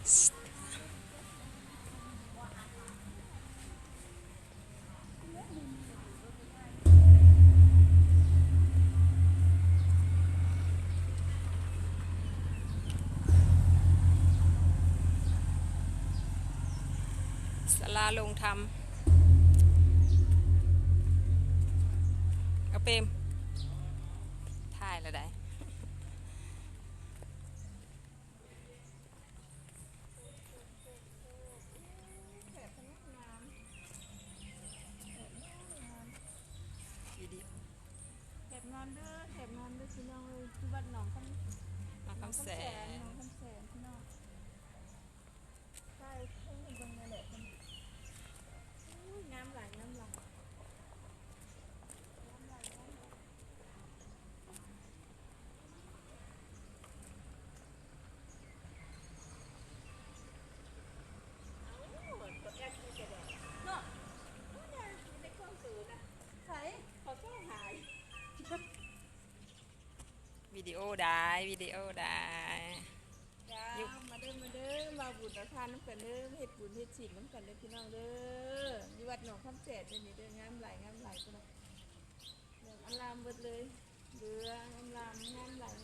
ສາລາລົງທຳ ອາເປມ ຖ່າຍແລ້ວໃດ໋. ແຖບງາມໆ ແຖບງາມໆ ແຖບງາມເດີ ແຖບງາມເດີພີ່ນ້ອງເອີຍ ທີ່ວັດໜອງຄຳ ໜອງຄຳແສນ ໜອງຄຳແສນ ໜອງຄຳແສນພີ່ນ້ອງ ຖ່າຍໃຫ້ເບິ່ງແດ່ແຫຼະ ໂອ້ຍ ງາມຫຼາຍ ງາມຫຼາຍ ງາມຫຼາຍ ງາມຫຼາຍ. ວິດີໂອໄດ້ ວິດີໂອໄດ້ ຈ້າ ມາເດີ ມາເດີ ມາບຸນມາທານນຳກັນເດີ ມາເຮັດບຸນເຮັດສິນນຳກັນເດີພີ່ນ້ອງເດີ ຢູ່ວັດໜອງຄຳແສນເດີນີ້ເດີ ງາມຫຼາຍ ງາມຫຼາຍພຸ້ນນະ ເຫຼືອງອາລາມເບິດເລີຍ ເຫຼືອງອາລາມ ງາມຫຼາຍ